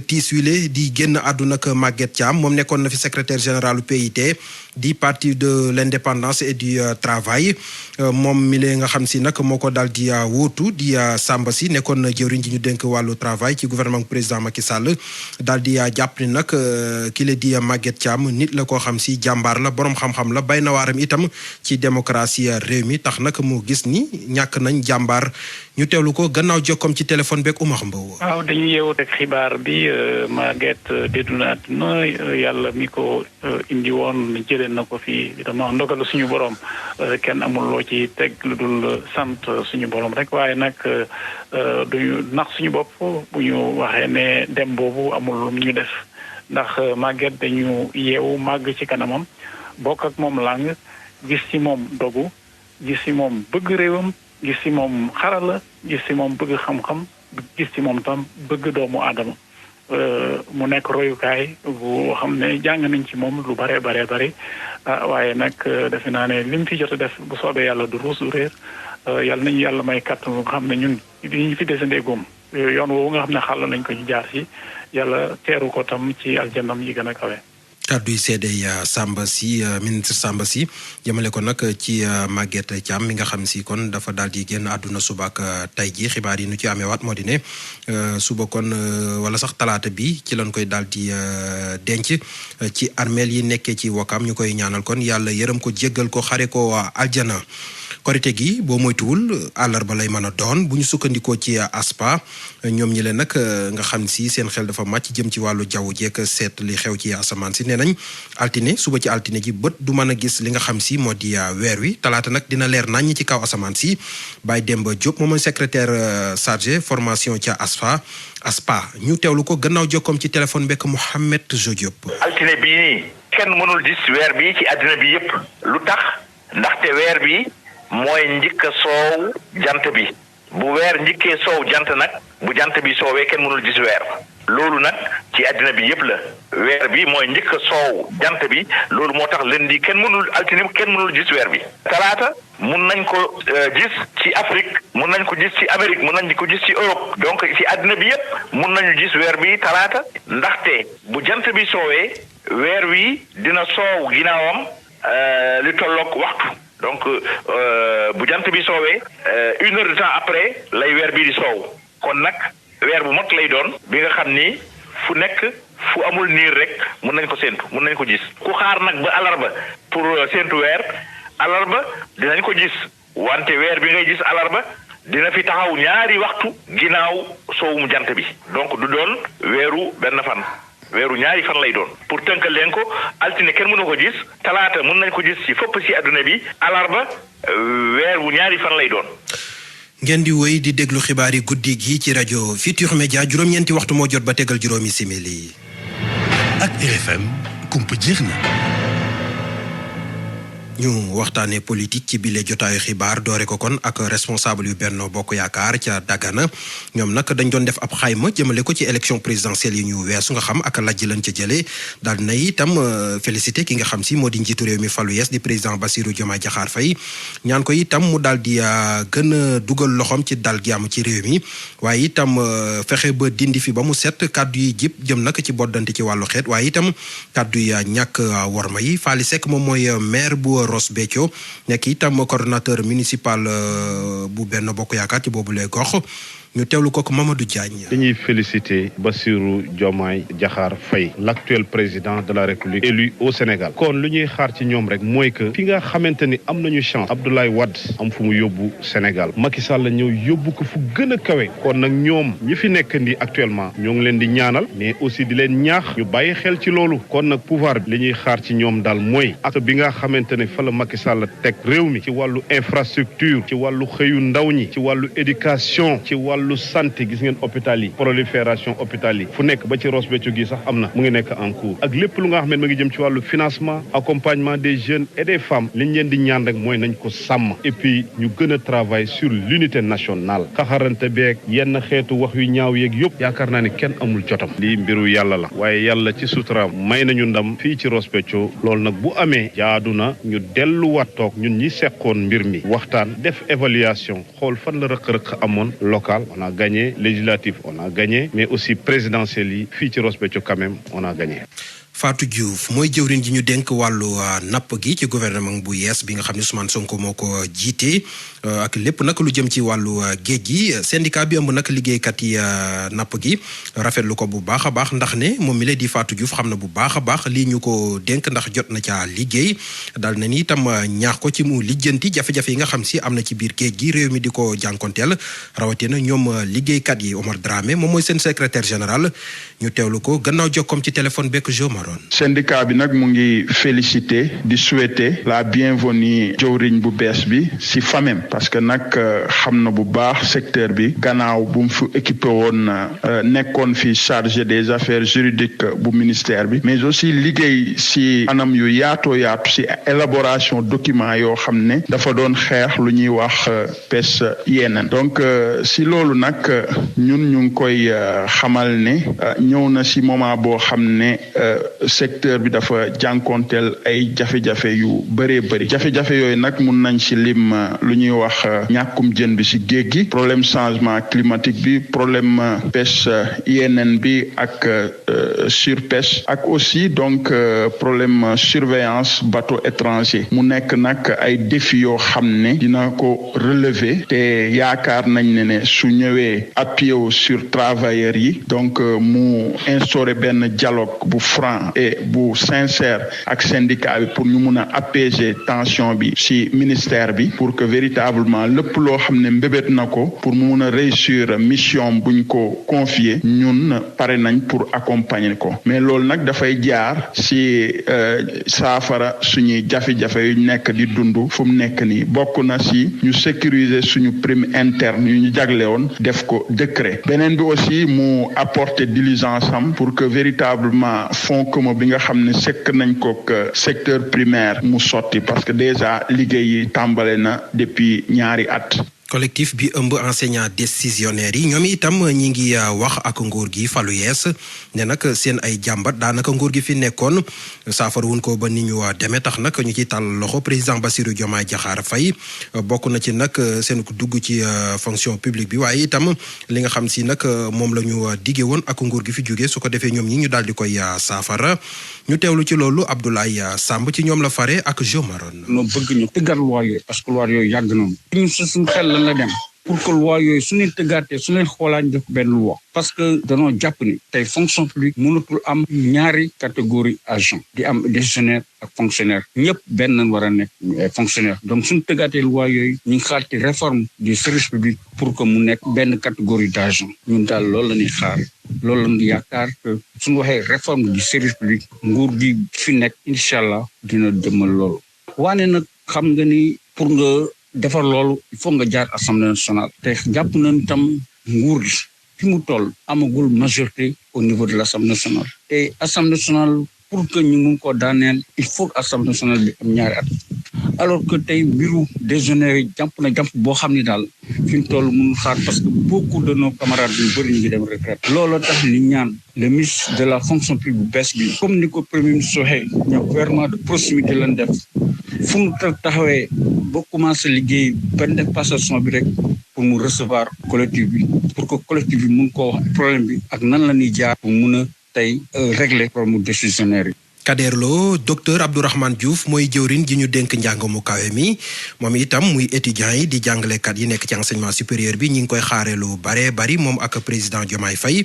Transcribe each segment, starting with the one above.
tiis wile di génn àdduna ak Maguette Thiam moom nekkoon na fi secrétaire général PIT di parti de l'indépendance et du travail moom mi lee nga xam si nag moo ko daal di wóotu di Samba Sy nekkoon na jëwriñ ji ñu dénk wàllu travail ci gouvernement président Macky Sall daal di jàpp ni nag ki la di Maguette Thiam nit la koo xam si jàmbaar la boroom xam-xam la bay na waaram itam ci démocratie réew mi tax nag mu gis ni ñàkk nañ jàmbaar ñu teewlu ko gannaaw jokkoom ci téléphone beeg Oumar Mbow. waaw dañu yeewu rek xibaar bi Maguette déddu na àdduna yàlla mi ko indi woon jëlee na ko fii dama ndogalu suñu borom kenn amul loo ci teg lu dul sant suñu borom rek waaye nag duñu nax suñu bopp bu ñu waxee ne dem boobu amul lu ñu def ndax Maguette dañu yeewu màgg ci kanamam bokk ak moom lang gis ci moom dogu gis ci moom bëgg réewam gis ci moom xarala gis ci moom bëgg xam-xam gis ci moom tam bëgg doomu aadama mu nekk royukaay bu xam ne jàng nañ ci moom lu bare waaye nag defe naa ne lim fi jot a def bu soobee yàlla du ruus du réer yàlla nañu yàlla may kàttan nga xam ne ñun ñu fi desandee góom yoon woowu nga xam ne xàll nañ ko ñu jaar ci yàlla teeru ko tam ci aljannam yi gën a kawe. kàdduy seedey Samba Sy ministre Samba Sy jëmale ko nag ci Maguette Thiam mi nga xam si kon dafa daal di génn àdduna suba ak tey ji xibaar yi nu ci amee waat moo di ne suba kon wala sax talaata bi ci lañ koy daal di denc ci armeel yi nekkee ci Wakam ñu koy ñaanal kon yàlla yërëm ko jéggal ko xare ko aljana. korite gi boo moytuwul àllarba lay mën a doon bu ñu sukkandikoo ci ASPA ñoom ñi leen nag nga xam si seen xel dafa màcc jëm ci wàllu jaww jeek seet li xew ci asamaan si nee nañ altine suba ci altine ji bët du mën a gis li nga xam si moo di weer wi talaata nag dina leer naññ ci kaw asamaan si Baye Demba Diop moom mooy secrétaire chargé formation ca ASPA ñu teewlu ko gannaaw jokkoom ci téléphone bekk Mouhamed Jo Diop. altine bii nii kenn mënul gis weer bi ci àddina bi yépp lu tax ndaxte weer bi mooy njëkk a soow jant bi bu weer njëkkee soow jant nag bu jant bi soowee kenn mënul gis weer loolu nag ci àddina bi yépp la weer bi mooy njëkk a soow jant bi loolu moo tax lundi kenn mënul gis weer bi talaata mun nañ ko gis ci Afrique mun nañ ko gis ci Amérique mun nañ ko gis ci Europe donc ci àddina bi yépp mun nañu gis weer bi talaata ndaxte bu jant bi soowee weer wi dina soow ginnaawam li tolloog waxtu donc bu jant bi soowee 1 heure de temps après lay weer bii di soow kon nag weer bu mot lay doon bi nga xam ni fu nekk fu amul niir rek mun nañ ko séentu mun nañ ko gis ku xaar nag ba alarba pour séentu weer alarba dinañ ko gis wante weer bi ngay gis alarba dina fi taxaw ñaari waxtu ginnaaw soowum jant bi donc du doon weeru benn fan weeru ñaari fan lay doon pour tënkal leen ko altine kenn mënu ko gis talaata mën nañ ko gis ci fopp ci àdduna bi alarba weer wu ñaari fan lay doon. ngeen di wéy di déglu xibaar yi guddi gi ci rajo Futurs Médias juróom-ñeenti waxtu moo jot ba tegal juróomi simili. ak RFM kumpa jeex na. ñu waxtaanee politique ci bile jotaayu xibaar doore ko kon ak responsable yu Benno Bokk Yaakaar ca Dagana ñoom nag dañ doon def ab xayma jëmale ko ci élection présidentielle yi ñu weesu nga xam ak lajj lañ ca jëlee daal na itam félicité ki nga xam si moo di njiitu réew mi falu yees di président Bassirou Diomaye Diakhar Faye ñaan ko itam mu daal di gën a dugal loxoom ci dal gi am ci réew mi waaye itam fexe ba dindi fi ba mu set kàddu yi jib jëm nag ci boddante ci wàllu xeet waaye itam kàddu yi ñàkk worma yi Faly Seck moom mooy maire bu Ross Béthio nekk itam coordonnateur municipal bu Benno Bokk Yaakaar ci boobu lay gox ñu teewlu ko Mamadou Diagne. dañuy féliciter Bassirou Diomaye Diakhar Faye l'actuel président de la République élu au Sénégal kon lu ñuy xaar ci ñoom rek mooy que fi nga xamante ni am nañu chance Abdoulaye Wade am fu mu yóbbu Sénégal Macky Sall ñëw yóbbu ko fu gën a kawe kon nag ñoom ñi fi nekk ndi actuellement ñoo ngi leen di ñaanal mais aussi di leen ñaax ñu bàyyi xel ci loolu kon nag pouvoir bi li ñuy xaar ci ñoom daal mooy acte bi nga xamante ne fa la Macky Sall teg réew mi ci wàllu infrastructure ci wàllu xëyu ndaw ñi ci wàllu éducation ci wàllu santé gis ngeen hôpital yi prolifération hôpital yi fu nekk ba ci Ross Béthio gi sax am na mu ngi nekk en cours ak lépp lu nga xam ne ma ngi jëm ci wàllu financement accompagnement des jeunes et des femmes li ñu leen di ñaan rek mooy nañ ko sàmm et puis ñu gën a travailler sur l'unité nationale xaxarante beeg yenn xeetu wax yu ñaaw yeeg yëpp yaakaar naa ne kenn amul jotam lii mbiru yàlla la waaye yàlla ci suturaam may nañu ndam fii ci Ross Béthio loolu nag bu amee jaadu na ñu delluwaat toog ñun ñi seqoon mbir mi waxtaan def évaluation xool fan la rëq-rëq amoon local on a gagné législatif on a gagné mais aussi présidentiel yi fii ci Ross Béthio quand même on a gagné. Fatou Diouf mooy jëwriñ ji ñu dénk wàllu napp gi ci gouvernement bu yees bi nga xam ne Ousmane Sonko moo ko jiite ak lépp nag lu jëm ci wàllu géej gi syndicat bi ëmb nag liggéeykat yi napp gi rafetlu ko bu baax a baax ndax ne moom mi la di Fatou Diouf xam na bu baax a baax lii ñu ko dénk ndax jot na ca liggéey daal na ni itam ñaax ko ci mu lijjanti jafe-jafe yi nga xam si am na ci biir géej gi réew mi di ko jànkonteel rawatina ñoom liggéeykat yi. Omar Dramé moom mooy seen secrétaire général ñu teewlu ko gannaaw jokkoom ci téléphone bekk syndicat bi nag mu ngi féliciter di souhaiter la bienvenue jëwriñ bu bees bi ci famem parce que nag xam na bu baax secteur bi gannaaw bu mu fi équipé woon nekkoon fi chargé des affaires juridiques bu ministère bi mais aussi liggéey ci anam yu yaatu ci élaboration document yoo xam ne dafa doon xeex lu ñuy wax pêche yeneen donc ci loolu nag ñun ñu ngi koy xamal ne ñëw na ci moment boo xam ne secteur bi dafa jànkonteel ay jafe-jafe yu bëree bëri jafe-jafe yooyu nag mun nañ ci lim lu ñuy wax ñàkkum jën bi ci géej gi problème changement climatique bi problème pêche yeneen bi ak surpêche ak aussi donc problème surveillance bateau étranger mu nekk nag ay défis yoo xam ne dina ko relever te yaakaar nañ ne su ñëwee appuyé sur travailleurs yi donc mu instaurer benn dialogue bu franc et bu sincère ak syndicat bi pour ñu mun a apaiser tension bi ci ministère bi pour que véritablement lépp loo xam ne mbébét na ko pour mu mun a réussir mission buñ ko confier ñun pare nañ pour accompagner ko mais loolu nag dafay jaar ci saafara suñuy jafe-jafe yu nekk di dund fu mu nekk nii bokk na ci ñu sécuriser suñu prime interne yu ñu jagle woon def ko décret beneen bi aussi mu apporter diligence am pour que véritablement fonds commun bi nga xam ne sekk nañ ko secteur primaire mu sotti parce que déjà liggéey yi tàmbale na depuis ñaari at. collectif bi ëmb enseignant décisionnaires yi ñoom itam ñi ngi wax ak nguur gi falu yees ne nag seen ay jàmbat daanaka nguur gi fi nekkoon saafara wuñ ko ba ni ñu demee tax nag ñu ci tàll loxo président Bassirou Diomaye Diakhar Faye bokk na ci nag seen dugg ci fonction publique bi waaye itam li nga xam si nag moom la ñu diggee woon ak nguur gi fi jógee su ko defee ñoom ñi ñu daal di koy saafara ñu teewlu ci loolu Abdoulaye Samb ci ñoom la fare ak Jo Maron. noo bëgg ñu tëggat loi yooyu parce que loi yooyu yàgg nañu ñu suñu xel la dem pour que loi yooyu su leen tëggaatee su leen xoolaan def benn loi parce que danoo jàpp ni tey fonction publique mënatul am ñaari catégorie agent di am décisionnaire ak fonctionnaire ñëpp benn nañ war a nekk fonctionnaire donc suñu tëggaatee loi yooyu ñu ngi xaar ci réforme du service public pour que mu nekk benn catégorie d'agent ñun daal loolu la ñuy xaar loolu la ñuy yaakaar que suñu waxee réforme du service public nguur gi fi nekk incha allah dina demal loolu waane nag xam nga ni pour nga defar loolu il faut nga jaar assemblée nationale te jàpp nañ tam nguur gi fi mu toll amagul majorité au niveau de l'assemblée nationale te assemblée nationale pour que ñu mun koo daaneel il faut que assemblée nationale bi am ñaari at alors que tey mbiru décisionnaire yi jàmp na jàmp boo xam ni daal fi mu toll mënul xaar parce que beaucoup de nos camarades yu bëri ñu ngi dem retraite loolu tax ni ñaan le ministre de la fonction publique bu bees bi comme ni ko premier ministre waxee ñoom gouvernement de proximité lañ def fu mu taxawee ba commencé liggéey benn def passation bi rek pour mu recevoir collectif bi pour que collectif bi mun koo wax problème bi ak nan la ñuy jaar pour mun a tey régler problème mu décisionnaire yi. Kader Lo docteur Abdourahmane Diouf mooy jëwriñ ji ñu dénk njàng mu kawe mi moom itam muy étudiants yi di jàngalekat yi nekk ci enseignement supérieur bi ñi ngi koy xaare lu bare bari moom ak président Diomaye Faye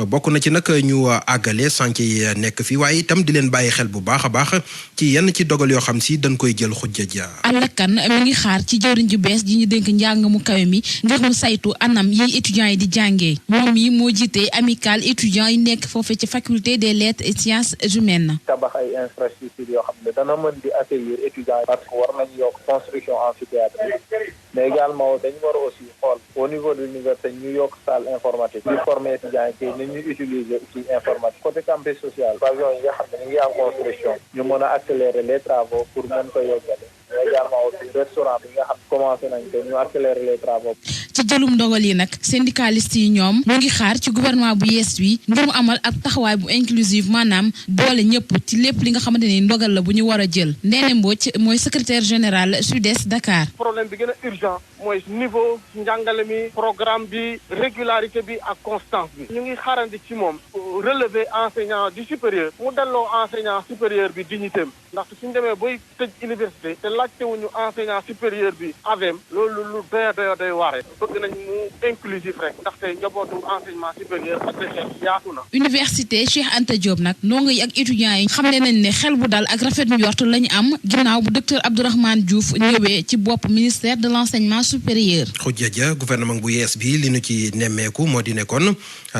bokk na ci nag ñu àggale chantier yi nekk fi waaye itam di leen bàyyi xel bu baax a baax ci yenn ci dogal yoo xam si dañ koy jël xujja ja Alla Kane mi ngi xaar ci jëwriñ ju bees ji ñu dénk njàng mu kawe mi ngir mu saytu anam yi étudiants yi di jàngee moom yi moo jiite amicale étudiants yi nekk foofu ci faculté des lettres et sciences humaines tabax ay infrastructure yoo xam ne dana mën di accueillir étudiants yi parce que war nañu yokk construction amphithéâtre mais également dañu war aussi xool au niveau de l'université ñu yokk salle informatique di former étudiants yi ni ñuy utiliser outil informatique côté campus social pavillon yi nga xam ne ñu ngi en construction ñu mën a accélérer les travaux pour mën ko yoggale mais également aussi restaurant bi nga xam ne commencé nañ ko ñu accélérer les travaux. ci jëlum ndogal yi nag syndicaliste yi ñoom mu ngi xaar ci gouvernement bu yees bi ngir mu amal ak taxawaay bu inclusive maanaam boole ñëpp ci lépp li nga xamante ni ndogal la bu ñu war a jël Ndéné Mbodj mooy secrétaire général SUDES Dakar. problème bi gën a urgent mooy niveau njàngale mi programme bi régularité bi ak constance bi ñu ngi xaarandi ci moom relever enseignant du supérieur mu delloo enseignant supérieur bi dignitéem ndaxte suñu demee bay tëj université te laajte wuñu enseignant supérieur bi avem loolu lu doy waare bëgg nañ mu inclusif rek ndaxte njabootu enseignement supérieur ak recherche yaatu na. Université Cheikh Anta Diop nag ndongo yi ak étudiants yi xamle nañ ne xel bu dal ak rafet njort lañu am ginnaaw bu docteur Abdourahmane Diouf ñëwee ci bopp ministère de l'enseignement supérieur. Khoudia Dia gouvernement bu yees bi li nu ci nemmeeku moo di nekkoon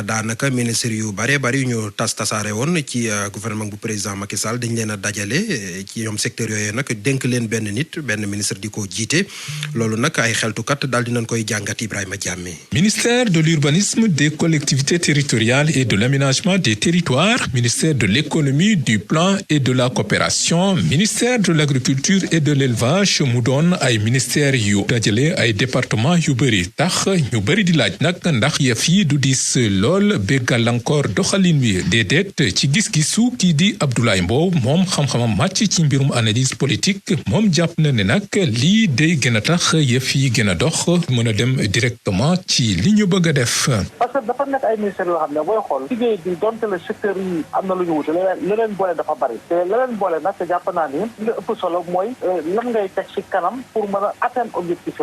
daanaka ministère yu bare bari ñu tasaare woon ci gouvernement bu président Macky Sall dañ leen a dajale ci ñoom secteur yooyu nag dénk leen benn nit benn ministre di ko jiite loolu nag ay xeltukat daal dinañ koy jàngat Ibrahima Diamé. Ministère de l'urbanisme, des collectivités territoriales et de l'aménagement des territoires, ministère de l'économie, du plan et de la coopération, ministère de l'agriculture et de l'élevage mu doon ay ministères yu dajale ay département yu bëri tax ñu bëri di laaj nag ndax yëf yi du diis lool ba gàllankoor doxalin wi déedéet ci gis-gisu kii di Abdoulaye Mbow moom xam-xamam màcc ci mbirum analyse politique moom jàpp na ne nag lii day gën a tax yëf yi gën a dox mën a dem directement ci li ñu bëgg a def. parce que dafa nekk ay ministères yoo xam ne booy xool liggéey bi donte le secteur yi am na lu ñu wute leneen boole dafa bari te leneen boole nag jàpp naa ni li ëpp solo mooy lan ngay teg ci kanam pour mën a atteindre objectif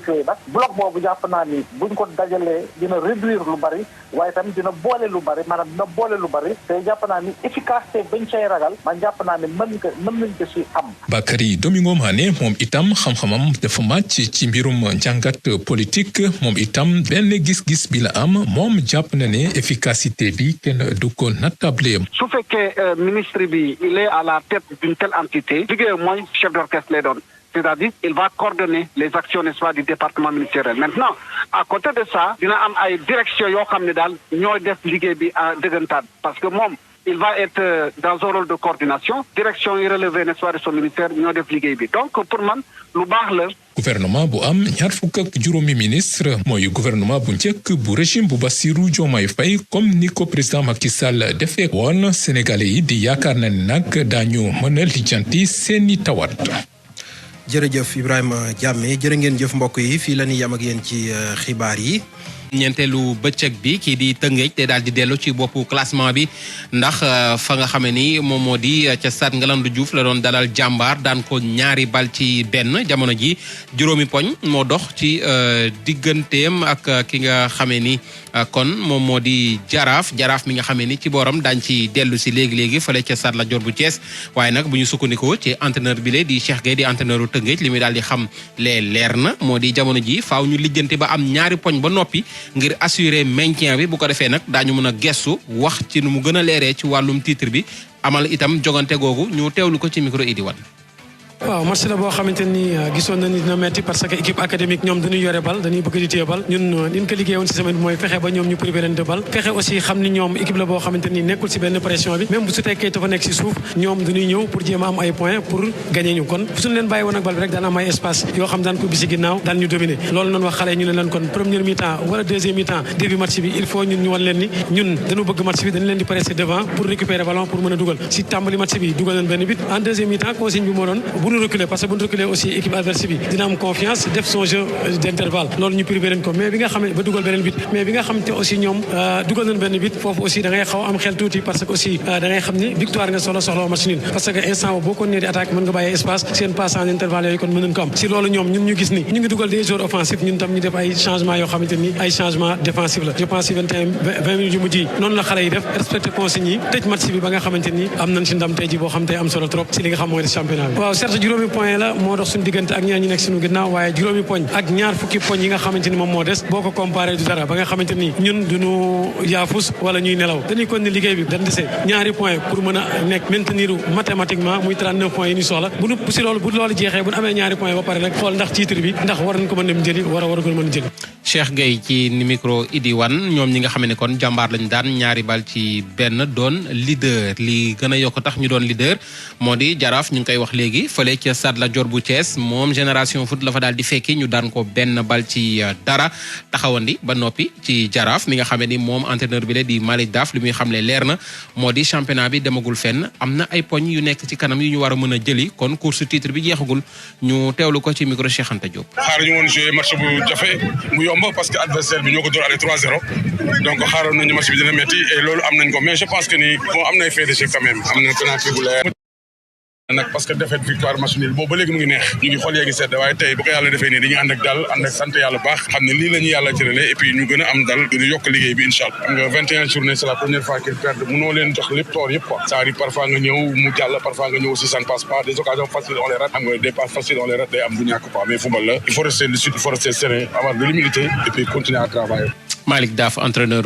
yooyu nag bloc boobu jàpp naa ni buñ ko dajalee dina réduire lu bari waaye tamit dina boole lu bari maanaam dina boole lu bari te jàpp naa ni efficacité bañ cay ragal man jàpp naa ni mën nañ ko ci am. Bakary Domingo Mané moom itam xam-xamam dafa màcc ci mbirum njàngat politique moom itam benn gis-gis bi la am moom jàpp na ne efficacité bi kenn du ko nattable. su fekkee ministre bi il est à la tête d'une telle entité liggéey mooy chef d'orchestre lay doon. C'est-à-dire, il va coordonner les actions, n'est-ce pas, du département ministériel. Maintenant, à côté de ça, dina am ay direction yoo xam ne daal ñooy def liggéey bi à dëggantaan parce que moom il va être dans un rôle de coordination direction yi relevé n'est-ce pas de son ministère ñoo def liggéey bi donc pour man lu baax la. gouvernement bu am ñaar fukk ak juróomi ministre mooy gouvernement bu njëkk bu régime bu Bassirou Diomaye Faye comme ni ko président Macky Sall defee woon Sénégalais yi di yaakaar na ne nag daañu mën a lijjanti seeni tawat. jërëjëf Ibrahima Diamé jërë ngeen jëf mbokk yi fii la ñuy yam ak yéen ci xibaar yi. ñeenteelu bëccëg bi kii di Tëngéej te daal di dellu ci boppu classement bi ndax fa nga xamee ni moom moo di ca stade Ngalandou Diouf la doon dalal jàmbaar daan ko 2 bal ci 1 jamono ji juróomi poñ moo dox ci digganteem ak ki nga xamee ni kon moom moo di jaraaf mi nga xamee ni ci booram daañ ci dellu si léegi fële ca stade Lat Dior bu Thiès waaye nag bu ñu sukkandikoo ci entraîneur bi di Cheikh Gueye di entraîneuru Tëngéej li muy daal di xam leer na moo di jamono ji faaw ñu lijjanti ba am 2 poñ ba noppi ngir assurer maintien bi bu ko defee nag daañu mën a gestu wax ci nu mu gën a leeree ci wàllum titre bi amal itam jogante googu ñu teewlu ko ci micro Idi Wane. waaw match la boo xamante ni gisoon na ni dina metti parce que équipe académique ñoom dañuy yore bal dañuy bëgg di téye bal ñun liñ ko liggéey woon ci semaine bi mooy fexe ba ñoom ñu privé leen de bal fexe aussi xam ni ñoom équipe la boo xamante ni nekkul ci benn pression bi même bu su tekkee dafa nekk ci suuf ñoom dañuy ñëw pour jéem a am ay points pour gagner ñu kon suñu leen bàyyi woon ak bal bi rek daan am ay espace yoo xam daan ko bisi ginnaaw daan ñu dominer loolu noonu wax xale ñu ne leen kon première mi-temps wala deuxième mi-temps début match bi il faut ñun ñu wan leen ni ñun dañu bëgg match bi dañu leen di presser devant pour récupérer ballon pour mën a dugal si tàmbali match bi dugal nañ benn but en deuxième mi-temps consigne bi moo doon bu ñu reculer parce que reculer aussi équipe adverse bi dina am confiance def son jeu d'intervalle loolu ñu privé leen ko mais bi nga xam ne ba dugal beneen but mais bi nga xam te aussi ñoom dugal nañ benn but foofu aussi da ngay xaw am xel tuuti parce que aussi da ngay xam ni victoire nga soxla match nul parce que instant boo ko nee di attaque mën nga bàyyi espace seen passe en intervalle yooyu kon mën nañ ko am si loolu ñoom ñun ñu gis ni ñu ngi dugal des joueurs offensifs ñun tam ñu def ay changements yoo xamante ni ay changements défensifs la je pense 20 minutes yu mujj yi noonu la xale yi def respecté consignes yi tëj match bi ba nga xamante ni am nañ si ndam tey ji boo xam tey am solo trop si li nga xam mooy championnat bi waaw certes juróomi point la moo dox suñu diggante ak ñaar ñi nekk suñu ginnaaw waaye juróomi poñ ak ñaar fukki poñ yi nga xamante ni moom moo des boo ko comparé du dara ba nga xamante ni ñun duñu yaafus wala ñuy nelaw dañuy kon ni liggéey bi dañ dese ñaari point pour mën a nekk maintenir mathématiquement muy 39 points yi ñu soxla bu si loolu jeexee bu ñu amee ñaari point ba pare rek xool ndax titre bi ndax war nañ ko mën dem jëli war ko mën jëli Cheikh Gueye ci micro Idi Wane ñoom ñi nga xam ne kon jàmbaar lañ daan ñaari bal ci benn doon leader li gën a yokk tax ñu doon leader moo di Jaraaf ñu ngi koy wax léegi fële ca Stade Lat Dior bu Thiès moom Génération Foot la fa daal di fekki ñu daan ko benn bal ci dara taxawandi ba noppi ci Jaraaf mi nga xam ni moom entraîneur bi la di Malick Daf li muy xamle leer na moo di championnat bi demagul fenn am na ay poñ yu nekk ci kanam yu ñu war a mën a jëli kon course titre bi jeexagul ñu teewlu ko ci micro Cheikh Anta Diop. xaaruñu woon jouer match bu jafe bu yomb parce que adversaire bi ñoo ko door aller 3-0 donc xaaroon nañu match bi dina métti et loolu am nañ ko mais je pense que ni bon am na ay fait de jeu quand même am na penalty bu leer nag parce que défaite victoire match nul boobu ba léegi mu ngi neex ñu ngi xool yeegi sedd waaye tey bu ko yàlla defee nii dañuy ànd ak dal ànd ak sant yàlla baax xam ne lii la ñu yàlla cëralee et puis ñu gën a am dal gën a yokk liggéey bi incha allah xam nga 21 journées c'est la première fois qu'ils perdent mënoo leen jox lépp toor yëpp quoi ça arrive parfois nga ñëw mu jàll parfois nga ñëw aussi ça ne passe pas des occasions faciles on les rate xam nga des passes faciles on les rate day am bu ñàkk quoi mais football la il faut rester lucide il faut rester serein avoir de l'humilité et puis continuer à travailler. Malick Daf entraîneur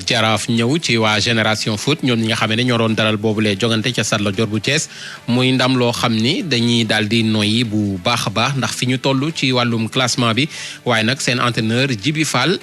Jaraaf ñëw ci waa Génération Foot ñoom ñi nga xam ne ñoo doon dalal boobulee jogante ca Stade Lat Dior bu Thiès muy ndam loo xam ni dañuy daal di noyyi bu baax a baax ndax fi ñu toll ci wàllum classement bi waaye nag seen entraîneur Djibi Fall